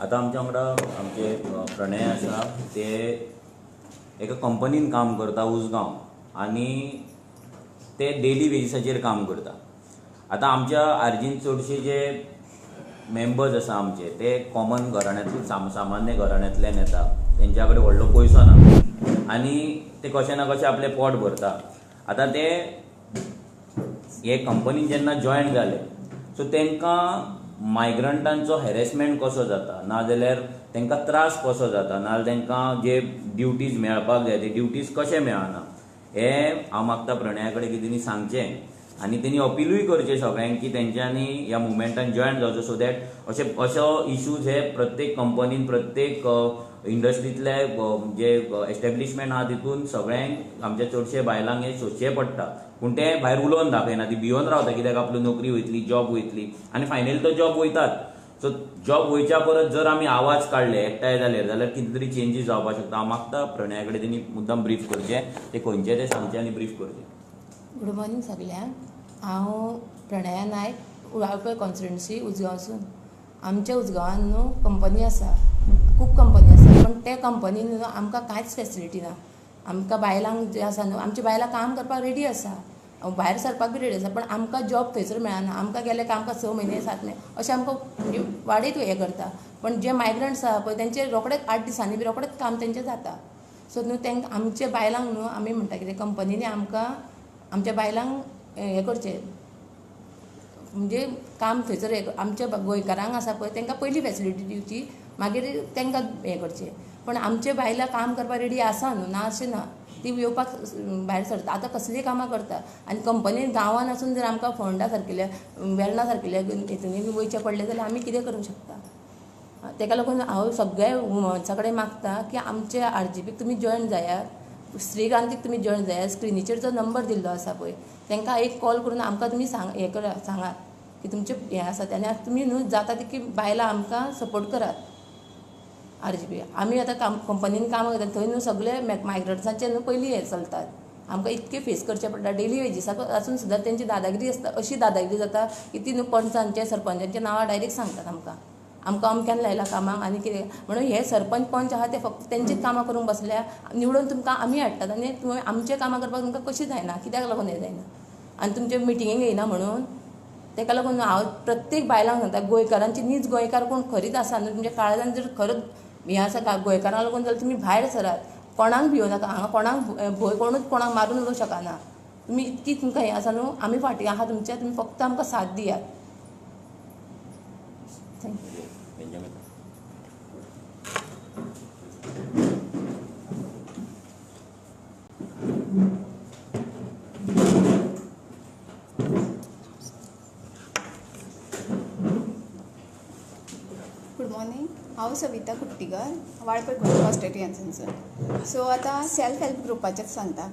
आतां आमच्या वांगडा आमचे प्रणय आसा, ते एका कंपनीन काम करता उसगांव आनी ते डेली वेजीसाचेर काम करता. आतां आमच्या आरजीन चडशे जे मेंबर्स आसा आमचे ते कॉमन घराण्यांतले, सामान्य घराण्यांतल्यान येता, तेंच्या कडेन व्हडलो पयसो ना आनी ते कशें ना कशें आपलें पोट भरता. आतां ते हे कंपनीन जेन्ना जॉयन जाले सो तांकां मायग्रंटांचो हॅरेसमेंट कसो जाता, नाजाल्यार तांकां त्रास कसो जाता, नाजाल्यार तांकां जे ड्युटीज मेळपाक जाय ते ड्युटीज कशे मेळना, हें हांव मागता प्रणया कडेन की तेणी सांगचें आनी तेणी अपिलूय करचें सगळ्यांक की तेंच्यांनी ह्या मुवमेंटान जॉयन जावचो, सो that अशे अशो इशूज हे प्रत्येक कंपनीन, प्रत्येक इंडस्ट्रींतले जे एस्टेब्लिशमेंट आहा तितून सगळ्यांक आमच्या चडशे बायलांक हें सोंसचें पडटा. पूण ते भायर उलोवन दाखयना, ती भियोन रावता कित्याक आपली नोकरी वयतली, जॉब वयतली आनी फायनली तो जॉब वयतात. सो जॉब वयच्या परत जर आमी आवाज काडले एकठांय जाले जाल्यार कितें तरी चेंजीस जावपाक शकता. हांव मागता प्रणया कडेन तेणी मुद्दाम ब्रीफ करचें, ते खंयचें तें सांगचें आनी ब्रीफ करचें. गुड मॉर्निंग सगल्यांक. हांव प्रणया नायक, वाळपय कॉन्स्टिट्युएन्सी, उजगांवसून. आमच्या उजगांवान न्हू कंपनी आसा, खूब कंपनी आसा, पूण ते कंपनीन न्हू आमकां कांयच फेसिलिटी ना. आमकां बायलांक जे आसा न्हू, आमची बायलां काम करपाक रेडी आसा, भायर सरपाक बी रेडी आसा, पण आमकां जॉब थंयसर मेळना. आमकां गेले काय आमकां 6 म्हयने 7 म्हयने अशें आमकां म्हणजे वाडयत हें करता. पण जे मायग्रंट्स आसा पळय तेंचे रोखडेच 8 दिसांनी बी रोखडेच काम तेंचें जाता. सो न्हू तांकां आमच्या बायलांक न्हू आमी म्हणटा कितें कंपनींनी आमकां आमच्या बायलांक हें करचें, म्हणजे काम थंयसर हें आमच्या गोंयकारांक आसा पळय तांकां पयली फेसिलिटी दिवची, मागीर तांकां हें करचें. पण आमचे बायलां काम करपाक रेडी आसा न्हू, ना अशें ना, ती येवपाक भायर सरता, आतां कसलीय कामां करता. आनी कंपनीन गांवान आसून जर आमकां फोंडा सारकिल्या, वेर्णा सारकिल्या हितून वयचें पडलें जाल्यार आमी कितें करूंक शकता. ताका लागून हांव सगळ्या वुमन्सा कडेन मागता की आमचे आरजीपीक तुमी जॉयन जायात, स्त्री क्रांतीक तुमी जॉयन जायात. स्क्रिनीचेर जो नंबर दिल्लो आसा पळय तांकां एक कॉल करून आमकां तुमी सांग हें करात, सांगात की तुमचें हें आसा आनी तुमी न्हू जाता तितकी बायलां आमकां सपोर्ट करात. आरजीपी आमी आतां काम कंपनीन काम करता थंय न्हू सगळे मायग्रंट्सांचे न्हू पयलीं हें चलतात, आमकां इतके फेस करचें पडटा. डेली वेजीसाक आसून सुद्दां तेंची दादागिरी आसता, अशी दादागिरी जाता की ती न्हू पंचांचे सरपंचांच्या नांवां डायरेक्ट सांगतात आमकां, आमकां अमक्यान लायला कामाक आनी कितें म्हणून. हे सरपंच पंच आहा ते फक्त तेंचीच कामां करूंक बसल्या, निवडून तुमकां आमी हाडटात आनी तुमी आमचें कामां करपाक तुमकां कशीं जायना, कित्याक लागून हें जायना आनी तुमचे मिटिंगेक येयना म्हणून. ताका लागून हांव प्रत्येक बायलांक सांगता, गोंयकारांची नीज गोंयकार कोण खरीच आसा न्हू, तुमच्या काळजान जर खरंच हें आसा गोंयकारां लागून जाल्यार तुमी भायर सरात, कोणाक भियो नाका. हांगा कोणाक भंय, कोणूच कोणाक मारून उडोवंक शकना. तुमी इतकी तुमकां हें आसा न्हू, आमी फाटीं आहा तुमच्या, तुमी फक्त आमकां साथ दियात. Thank you. Good morning, हांव सविता कुट्टीकर, वाळपय कॉन्स्टिट्युएन्सीनसून. सो आतां सेल्फ हेल्प ग्रुपाचेंच सांगता.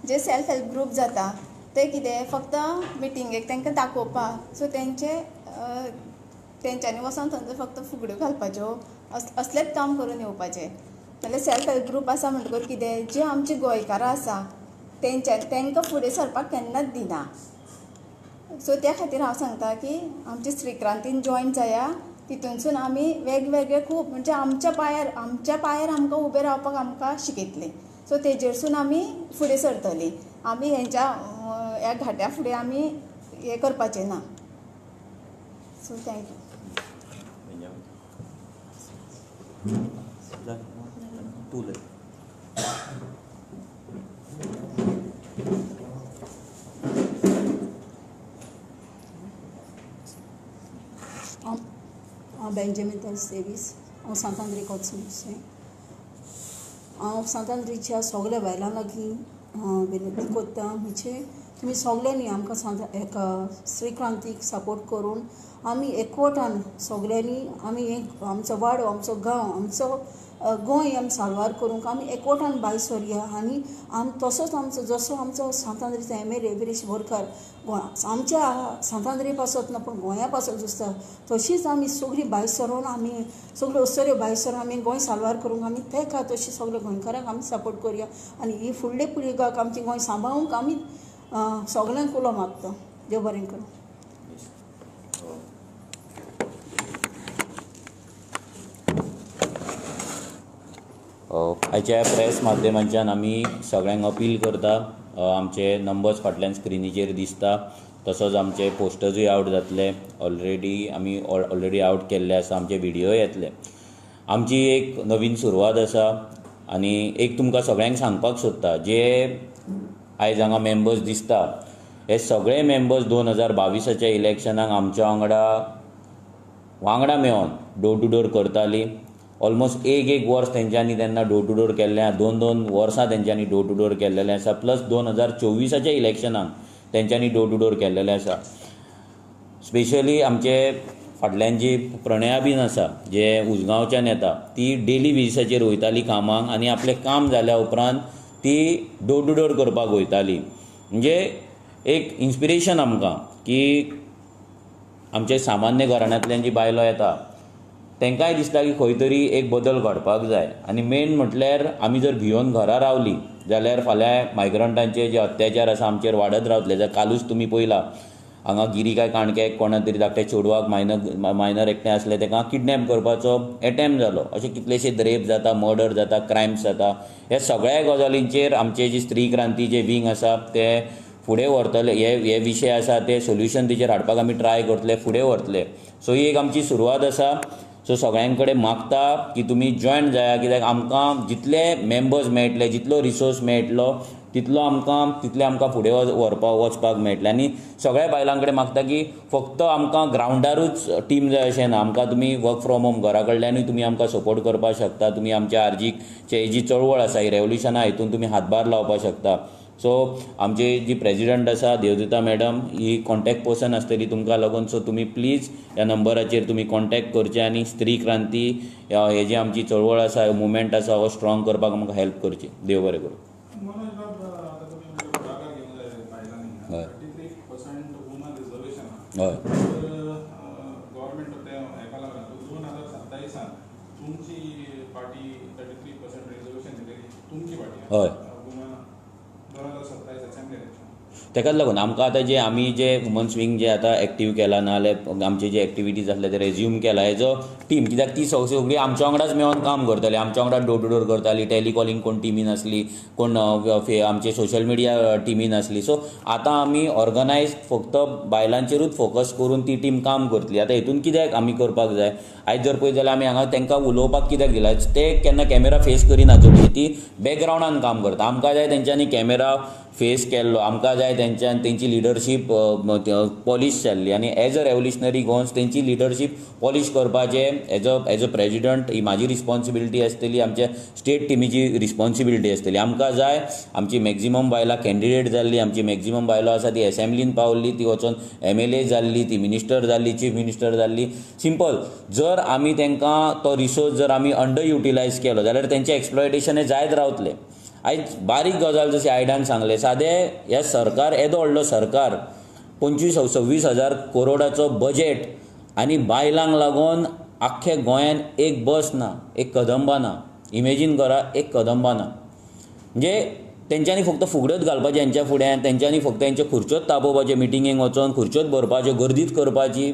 जे सेल्फ हेल्प ग्रूप जाता ते कितें फक्त मिटिंगेक तांकां दाखोवपाक, सो तेंचे तेंच्यांनी वचोन थंयसर फक्त फुगड्यो घालपाच्यो, असलेंच काम करून येवपाचें. नाल्यार सेल्फ हेल्प ग्रूप आसा म्हणटकूच कितें जे आमचे गोंयकारां आसा तेंकां फुडें सरपाक केन्नाच दिना. सो त्या खातीर हांव सांगता की आमचे स्त्री क्रांतीन जॉयन जाया, तितूनसून आमी वेगवेगळे खूब म्हणजे आमच्या पांयार आमकां उबें रावपाक आमकां शिकयतलीं. सो तेजेरसून आमी फुडें सरतलीं, आमी हेंच्या ह्या घाट्या फुडें आमी हें करपाचें ना. So thank you. हांव बेंजामीन सेवीस, हांव सांतांद्रे कॉन्स्टिट्युएन्सी. हांव सांतांद्रेच्या सगल्या बायलां लागीं विनंती करता, म्हणजे तुमी सगल्यांनी आमकां एका स्त्री क्रांतीक सपोर्ट करून आमी एकवटान सगल्यांनी आमी एक आमचो वाडो, आमचो गांव, आमचो गोंय आमी साल्वार करूंक आमी एकवटान भायर सरया. आनी तसोच आमचो जसो आमचो सांतांद्रेचो MLA Viresh Borkar आमच्या सांतांद्रे पासत ना पूण गोंया पासत दिसता, तशीच आमी सगळीं भायर सरोन आमी सगळ्यो अस्तुऱ्यो भायर सरोन आमी गोंय साल्वार करूंक आमी तेका तशी सगळ्या गोंयकारांक आमी सपोर्ट करुया. आनी ही फुडले पिळग्याक आमची गोंय सांबाळूंक आमी सगल्यांक उलो मागता. देव बरें करूं. आयच्या प्रेस माध्यमांच्यान आमी सगळ्यांक अपील करता. आमचे नंबर्स फाटल्यान स्क्रिनीचेर दिसता, तसोच आमचे पोस्टर्सूय आवट जातले. ऑलरेडी आमी ऑलरेडी आवट केल्ले आसा, आमचे व्हिडियो येतले. आमची एक नवीन सुरवात आसा आनी एक तुमकां सगळ्यांक सांगपाक सोदता, जे आयज हांगा मेंबर्स दिसता हे सगळे मेंबर्स 2022 इलेक्शनाक आमच्या वांगडा मेळोन डोर टू डोर करताली. ऑलमोस्ट एक एक वर्स तेंच्यांनी तेन्ना डोर टू डोर केल्लें आसा, 2-2 वर्सां तेंच्यांनी डोर टू डोर केल्लेलें आसा. प्लस 2024 इलेक्शनाक तेंच्यांनी डोर टू डोर केल्लेलें आसा. स्पेशली आमचे फाटल्यान जी प्रणया बीन आसा, जे उजगांवच्यान येता, ती डेली बेजिसाचेर वयताली कामाक आनी आपलें काम जाल्या उपरांत ती डोर टू डोर करपाक वयताली. म्हणजे एक इन्स्पिरेशन आमकां की आमचे सामान्य घराण्यांतल्यान जी बायलो येता तांकांय दिसता की खंय तरी एक बदल घडपाक जाय. आनी मेन म्हटल्यार आमी जर भियोन घरा रावली जाल्यार फाल्यां मायग्रंटांचे जे अत्याचार आसा आमचेर वाडत रावतले. जर कालूच तुमी पळयला हांगा गिरी काय काणके कोणा तरी धाकट्या चेडवाक मायनर एकटें आसलें ताका किडनॅप करपाचो एटेम्प्ट जालो. अशे कितलेशे रेप जाता, मर्डर जाता, क्रायम्स जाता. ह्या सगळ्या गजालींचेर आमचे जी स्त्री क्रांती जे विंग आसा ते फुडें व्हरतले. हे विशय आसा ते सोल्युशन तेचेर हाडपाक आमी ट्राय करतले, फुडें व्हरतले. सो ही एक आमची सुरवात आसा. सो सगळ्यां कडेन मागता की तुमी जॉयन जाया, कित्याक आमकां जितले मेंबर्स मेळटले, जितलो रिसोर्स मेळटलो तितलो आमकां तितले आमकां फुडें व्हरपाक वचपाक मेळटलें. आनी सगळ्या बायलां कडेन मागता की फक्त आमकां ग्रावंडारूच टीम जाय अशें ना, आमकां तुमी वर्क फ्रॉम होम घरा कडल्यानूय तुमी आमकां सपोर्ट करपाक शकता. तुमी आमच्या आरजीची जी चळवळ आसा, ही रेवोल्युशन आहा, हितून तुमी हातभार लावपाक शकता. सो आमची जी प्रेजिडंट आसा देवदुता मॅडम ही कॉन्टॅक्ट पर्सन आसतली तुमकां लागून. सो तुमी प्लीज ह्या नंबराचेर तुमी कॉन्टॅक्ट करचे आनी स्त्री क्रांती हे जी आमची चळवळ आसा, मुवमेंट आसा, हो स्ट्रॉंग करपाक आमकां हेल्प करची. देव बरें करूं. हय हय गव्हर्मेंट हेका लागला 2027 तुमची पार्टी 33% रिजर्वेशन दिलेली तुमची पार्टी. हय, 2027 असेंब्ली इलेक्शन. तेकाच लागून आमकां आतां जे आमी जे वुमन्स विंग जे आतां एक्टीव केला, नाजाल्यार आमचे जे एक्टिविटीज आसले ते रेज्यूम केला हेजो टीम, कित्याक ती सगळी आमच्या वांगडाच मेळोन काम करताली, आमच्या वांगडा डोर टू डोर करताली. टेलिकॉलिंग कोण टिमीन आसली, कोण आमचे सोशल मिडिया टिमीन आसली. सो आतां आमी ऑर्गनायज फक्त बायलांचेरूच फोकस करून ती टीम काम करतली. आतां हितून कित्याक आमी करपाक जाय, आयज जर पळयत जाल्यार आमी हांगा तांकां उलोवपाक कित्याक दिला, ते केन्ना कॅमेरा फेस करिना, चडशी ती बॅकग्रावंडान काम करता. आमकां जाय तेंच्यांनी कॅमेरा फेस केल्लो, आमकां जाय तेंच्यान तेंची लिडरशीप पॉलिश जाल्ली. आनी एज अ रेवोल्युशनरी गोवन्स तेंची लिडरशीप पॉलिश करपाचें एज अ प्रेजिडंट ही म्हाजी रिस्पॉन्सिबिलिटी आसतली, आमच्या स्टेट टिमीची रिस्पॉन्सिबिलिटी आसतली. आमकां जाय आमची मॅक्झिमम बायलां कॅन्डिडेट जाल्ली, आमची मॅक्झिमम बायलां आसा ती एसेंब्लीन पावल्ली, ती वचोन MLA जाल्ली, ती मिनिस्टर जाल्ली, चीफ मिनिस्टर जाल्ली. सिंपल, जर आमी तांकां तो रिसोर्स जर आमी अंडर युटिलायज केलो जाल्यार तेंचें एक्सप्लॉयटेशन हें जायत रावतलें. आयज बारीक गजाल जशी आयडान सांगलें, सादें हें सरकार येदो व्हडलो सरकार 25-26 हजार करोडाचो बजेट आनी बायलांक लागून आख्खे गोंयान एक बस ना, एक कदंबा ना. इमेजीन करा, एक कदंबा ना. म्हणजे तेंच्यांनी फक्त फुगड्योच घालपाचें हेंच्या फुड्यान, तेंच्यांनी फक्त हेंच्यो खुर्च्योच तापोवपाच्यो, मिटिंगेक वचोन खुर्च्योच भरपाच्यो, गर्दीच करपाची,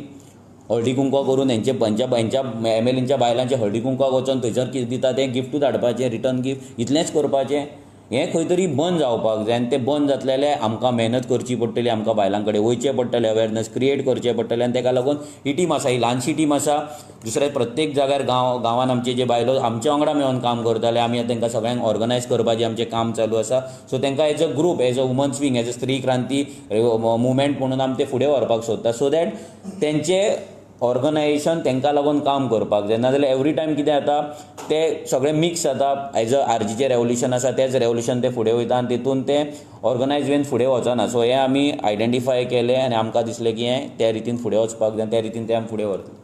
हळदी कुंकवा करून हेंच्या हेंच्या MLAंच्या बायलांचे हळदी कुंकवाक वचोन थंयसर कितें दिता तें गिफ्टूच हाडपाचें, रिटर्न गिफ्ट, इतलेंच करपाचें. हें खंय तरी बंद जावपाक जाय आनी तें बंद जातलें जाल्यार आमकां मेहनत करची पडटली, आमकां बायलां कडेन वयचें पडटलें, अवेरनस क्रिएट करचें पडटलें. आनी ताका लागून ही टीम आसा, ही ल्हानशी टीम आसा. दुसरें प्रत्येक जाग्यार गांवान आमचे जे बायलो आमच्या वांगडा मेळोन काम करताले, आमी आतां तांकां सगळ्यांक ऑर्गनायज करपाचें आमचें काम चालू आसा. सो तांकां as a group, as a women's wing, as a Stri Kranti movement म्हणून आमी ते फुडें व्हरपाक सोदता, सो that तेंचे ऑर्गनायजेशन तांकां लागून काम करपाक जाय. नाजाल्यार एवरी टायम कितें जाता ते सगळें मिक्स जाता. एज अ आरजीचें रेवोल्युशन आसा तेंच रेवोल्युशन तें फुडें वयता आनी तितून तें ऑर्गनायज वेन फुडें वचना. सो हें आमी आयडेंटिफाय केलें आनी आमकां दिसलें की हें त्या रितीन फुडें वचपाक जाय, त्या रितीन तें आमी फुडें व्हरतले.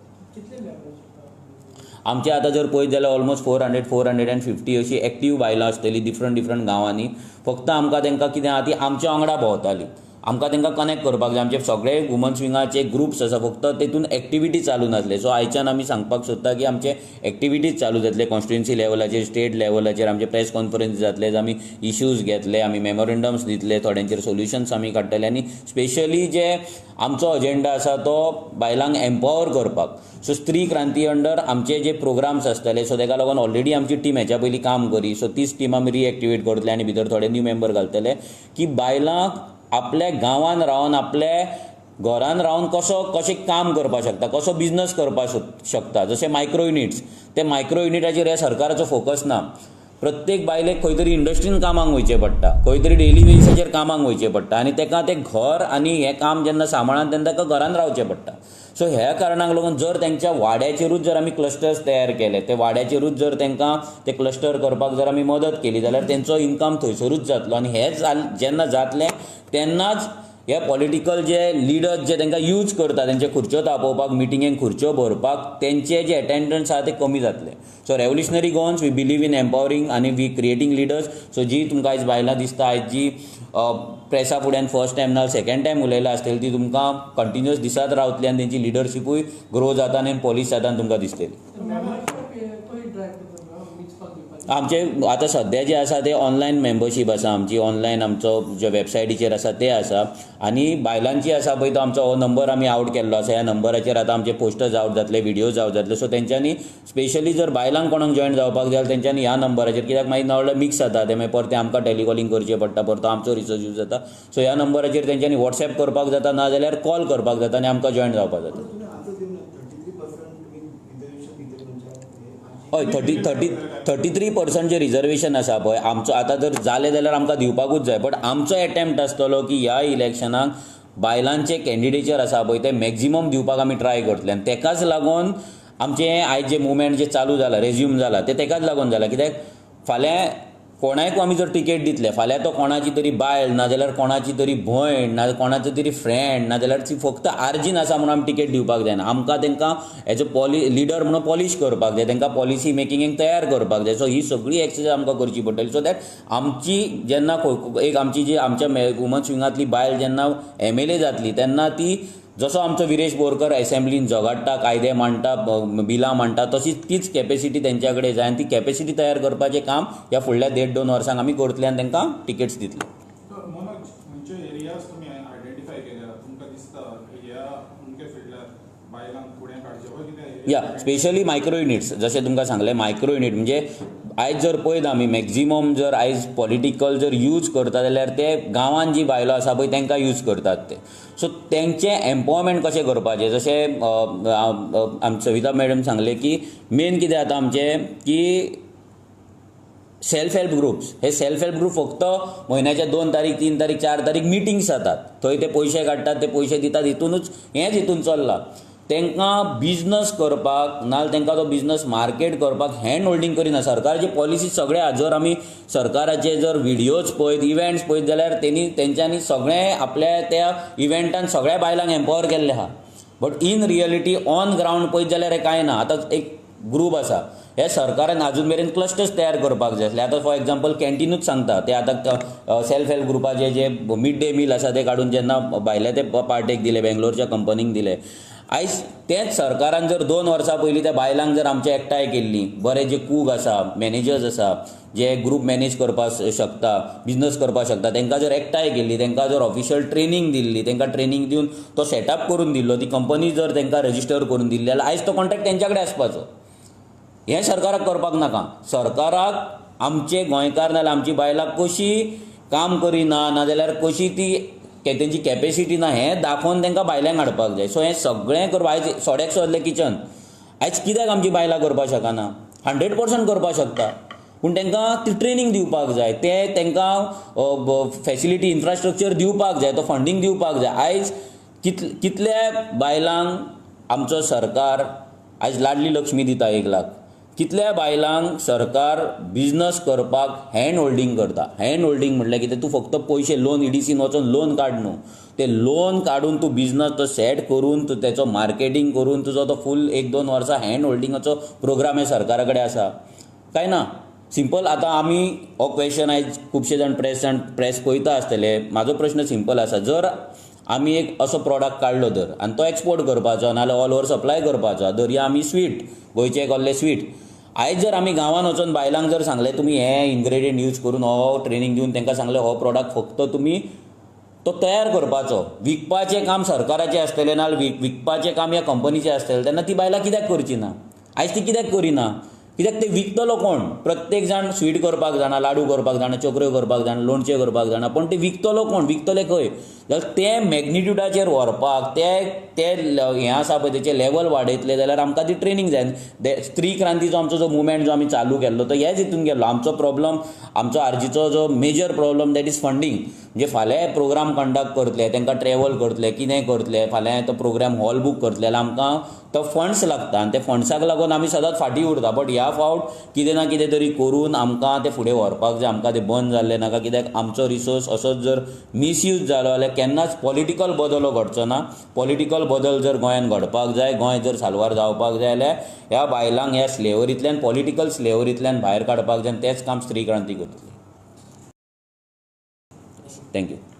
आमचे आतां जर पळयत जाल्यार ऑलमोस्ट 400, 450 अशी एक्टीव बायलां आसतली डिफरंट डिफरंट गांवांनी. फक्त आमकां तांकां कितें आहा ती आमच्या वांगडा भोंवताली. आमकां तांकां कनेक्ट करपाक जाय. आमचे सगळे वुमन्स विंगाचे ग्रुप्स आसा, फक्त तेतून एक्टिविटी चालू नासले. सो आयच्यान आमी सांगपाक सोदता की आमचे एक्टिविटीज चालू जातले कॉन्स्टिट्युएन्सी लेवलाचेर, स्टेट लेवलाचेर. आमचे प्रेस कॉन्फरन्स जातले, आमी इश्यूज घेतले, आमी मेमोरेंडम्स दितले, थोड्यांचेर सोल्युशन्स आमी काडटले. आनी स्पेशली जे आमचो अजेंडा आसा तो बायलांक एम्पावर करपाक. सो स्त्री क्रांती अंडर आमचे जे प्रोग्राम्स आसतले, सो ताका लागून ऑलरेडी आमची टीम हेच्या पयलीं काम करी, सो तीच टीम आमी रिएक्टिवेट करतले आनी भितर थोडे न्यू मेंबर घालतले की बायलांक आपल्या गांवान रावन, आपल्या घरान रावन कसो कशें काम करपाक शकता, कसो बिजनस करपाक शकता. जशें मायक्रो युनिट्स, ते मायक्रो युनिटाचेर ह्या सरकाराचो फोकस ना. प्रत्येक बायलेक खंय तरी इंडस्ट्रीन कामाक वयचें पडटा, खंय तरी डेली वेजीसाचेर कामाक वयचें पडटा आनी ताका तें घर आनी हें काम जेन्ना सांबाळना तेन्ना ताका घरान रावचें पडटा. सो ह्या कारणाक लागून जर तेंच्या वाड्याचेरूच जर आमी क्लस्टर्स तयार केले, ते वाड्याचेरूच जर तांकां ते क्लस्टर करपाक जर आमी मदत केली जाल्यार तेंचो इनकम थंयसरूच जातलो. आनी हें जेन्ना जातलें तेन्नाच हे पॉलिटिकल जे लिडर्स जे तांकां यूज करता तेंचे खुर्च्यो तापोवपाक, मिटिंगेक खुर्च्यो भरपाक, तेंचे जे एटेंडन्स आसा ते कमी जातले. So revolutionary Goans we believe in empowering आनी we creating leaders. सो जी तुमकां आयज बायलां दिसता, आयज जी प्रेसा फुड्यान फर्स्ट टायम ना सेकेंड टायम उलयला आसतली, ती तुमकां कंटिन्युअस दिसत रावतली आनी तेंची लिडरशिपूय ग्रो जाता आनी पॉलिश जाता आनी तुमकां दिसतली. आमचे आतां सद्या जे आसा ते ऑनलायन मेंबरशीप आसा आमची, ऑनलायन आमचो जे वेबसायटीचेर आसा ते आसा. आनी बायलांची आसा पळय तो आमचो हो नंबर आमी आवट केल्लो आसा. ह्या नंबराचेर आतां आमचे पोस्टर्स आवट जातले, व्हिडियोज आवट जातले. सो तेंच्यांनी स्पेशली जर बायलांक कोणाक जॉयन जावपाक जाय जाल्यार तेंच्यांनी ह्या नंबराचेर, कित्याक मागीर नाजाल्यार मिक्स जाता ते, मागीर परते आमकां टेलिकॉलिंग करचें पडटा, परतो आमचो रिसोर्स यूज जाता. सो ह्या नंबराचेर तेंच्यांनी वॉट्सएप करपाक जाता, नाजाल्यार कॉल करपाक जाता आनी आमकां जॉयन जावपाक जाता. हय, 33% जे रिजर्वेशन आसा पळय आमचो आतां जर जालें जाल्यार आमकां दिवपाकूच जाय. बट आमचो एटेम्प्ट आसतलो की ह्या इलेक्शनाक बायलांचे कॅन्डिडेचर आसा पळय ते मॅक्झिमम दिवपाक आमी ट्राय करतले. आनी तेकाच लागून आमचें आयज जें मुवमेंट जें चालू जालां, रेज्यूम जालां, तें तेकाच लागून जालां. कित्याक फाल्यां कोणाकूय आमी जर टिकेट दितले, फाल्यां तो कोणाची तरी बायल, नाजाल्यार कोणाची तरी भयण, नाजाल्यार कोणाचो तरी फ्रेंड, नाजाल्यार ती फक्त आर्जीन आसा म्हणून आमी टिकेट दिवपाक जायना. आमकां तांकां एज अ लिडर म्हणून पॉलिश करपाक जाय, तांकां पॉलिसी मेकिंगेक तयार करपाक जाय. सो ही सगळी एक्सरसायज आमकां करची पडटली. सो that आमची जेन्ना एक आमची जी आमच्या वुमन्स विंगांतली बायल जेन्ना MLA जातली तेन्ना ती जसो आमचो विरेश बोरकर एसेंब्लीन झगडटा, कायदे मांडटा, बिलां मांडटा, तशीच तीच कॅपेसिटी तेंच्या कडेन जाय आनी ती कॅपेसिटी तयार करपाचें काम ह्या फुडल्या 1.5-2 वर्सांक आमी करतले आनी तांकां टिकेट्स दितले. मनोज, खंयचे एरियाज तुमी आयडेंटिफाय केल्या, तुमकां दिसता ह्या अमक्या फिल्डार बायलांक फुडें काडचें कितें? या स्पेशली मायक्रो युनिट्स, जशें तुमकां सांगलें मायक्रो युनीट म्हणजे आयज जर पळयत आमी मॅक्झिमम जर आयज पॉलिटिकल जर यूज करता जाल्यार ते गांवांत जी बायलो आसा पळय तांकां यूज करतात ते. सो तेंचें एम्पावरमेंट कशें करपाचें, जशें सविता मॅडम सांगलें की मेन कितें जाता आमचें की सेल्फ हेल्प ग्रुप्स, हे सेल्फ हेल्प ग्रुप फक्त म्हयन्याच्या 2 तारीख, 3 तारीख, 4 तारीख मिटिंग्स जातात, थंय ते पयशे काडटात, ते पयशे दितात, हितूनच हेंच हितून चल्लां. तांकां बिजनस करपाक नाजाल्यार तांकां तो बिजनस मार्केट करपाक हँड होल्डींग करिना. सरकाराची पॉलिसी सगळे जर आमी सरकाराचे जर व्हिडियोज पळयत, इव्हेंट्स पळयत जाल्यार तेणी तेंच्यांनी सगळें आपल्या त्या इव्हेंटान सगळ्या बायलांक एम्पावर केल्लें आहा. But in reality on ground पळयत जाल्यार हें कांय ना. आतां एक ग्रूप आसा, हे सरकारान आजून मेरेन क्लस्टर्स तयार करपाक जाय आसले. आतां फॉर एग्जाम्पल कॅन्टिनूच सांगता, ते आतां सेल्फ हेल्प ग्रुपाचे जे मिड डे मील आसा ते काडून जेन्ना भायले ते पार्टेक दिले, बेंगलोरच्या कंपनीक दिले. आयज तेंच सरकारान जर 2 वर्सां पयलीं त्या बायलांक जर आमचे एकठांय केल्लीं, बरे जे कूक आसा, मॅनेजर्स आसा, जे ग्रूप मॅनेज करपाक शकता, बिजनस करपाक शकता, तांकां जर एकठांय केल्ली, तांकां जर ऑफिशियल ट्रेनींग दिल्ली, तांकां ट्रेनींग दिवन तो सेटअप करून दिल्लो, ती कंपनी जर तांकां रजिस्टर करून दिल्ली जाल्यार आयज तो कॉन्ट्रॅक्ट तेंच्या कडेन आसपाचो. हें सरकाराक करपाक नाका. सरकाराक आमचे गोंयकार नाजाल्यार आमची बायलां कशी काम करिना, नाजाल्यार कशी ती तेंची कॅपेसिटी ना हें दाखोवन तांकां भायल्यांक हाडपाक जाय. सो हें सगळें करपाक आयज सोडेक्सो जातलें किचन, आयज कित्याक आमची बायलां करपाक शकना? 100% करपाक शकता, पूण तांकां ती ट्रेनींग दिवपाक जाय, ते तांकां फॅसिलिटी इन्फ्रास्ट्रक्चर दिवपाक जाय, तो फंडींग दिवपाक जाय. आयज कितल्या बायलांक आमचो सरकार आयज लाडली लक्ष्मी दिता 1 लाख, कितल्या बायलांक सरकार बिजनस करपाक हँड होल्डींग करता. हँड होल्डींग म्हटल्यार कितें, तूं फक्त पयशे लोन ईडीसीन वचून लोन काड न्हू, ते लोन काडून तूं बिजनस तो सेट करून तूं तेचो मार्केटींग करून तुजो तो फूल 1-2 वर्सां हँड होल्डिंगाचो प्रोग्राम हे सरकारा कडेन आसा काय ना? सिंपल. आतां आमी हो क्वेश्चन आयज खुबशे जाण प्रेसान प्रेस पळयता आसतले. म्हाजो प्रश्न सिंपल आसा, जर आमी एक असो प्रॉडक्ट काडलो तर आनी तो एक्सपोर्ट करपाचो नाजाल्यार ऑल ओवर सप्लाय करपाचो, धरया आमी स्वीट, गोंयचें एक स्वीट, आयज जर आमी गांवांत वचून बायलांक जर सांगलें तुमी हे इनग्रेडियंट यूज करून हो ट्रेनींग दिवन तांकां सांगलें हो प्रॉडक्ट फक्त तुमी तो तयार करपाचो, विकपाचें काम सरकाराचें आसतलें नाजाल्यार विकपाचें काम ह्या कंपनीचें आसतलें, तेन्ना ती बायलां कित्याक करची ना? आयज ती कित्याक करिना? कित्याक ते विकतलो कोण? प्रत्येक जाण स्वीट करपाक जाणा, लाडू करपाक जाणा, चकऱ्यो करपाक जाणा, लोणचें करपाक जाणा, पूण ते विकतलो कोण? विकतले खंय? जाल्यार ते मॅग्निट्युडाचेर व्हरपाक ते ते हें आसा पळय तेचें लेवल वाडयतले जाल्यार आमकां ती ट्रेनींग जाय. स्त्री क्रांतीचो आमचो जो मुवमेंट जो आमी चालू केल्लो तो ह्याच हितून गेल्लो. आमचो प्रॉब्लम, आमचो आरजीचो जो major problem that is funding. म्हणजे फाल्यां प्रोग्राम कंडक्ट करतले, तांकां ट्रॅवल करतले, कितें करतले, फाल्यां तो प्रोग्राम हॉल बूक करतले जाल्यार आमकां तो फंड्स लागता आनी ते फंड्साक लागून आमी सदांच फाटीं उरता. बट ह्या फावट कितें ना कितें तरी करून आमकां तें फुडें व्हरपाक जाय. आमकां तें बंद जाल्लें नाका, कित्याक आमचो रिसोर्स असोच जर मिसयूज जालो जाल्यार केन्नाच पॉलिटिकल बदल हो घडचो ना. पॉलिटिकल बदल जर गोंयांत घडपाक जाय, गोंय जर साल्वार जावपाक जाय जाल्यार ह्या बायलांक ह्या स्लेवरींतल्यान, पॉलिटिकल स्लेवरींतल्यान भायर काडपाक जाय आनी तेंच काम स्त्री क्रांती करतली. Thank you.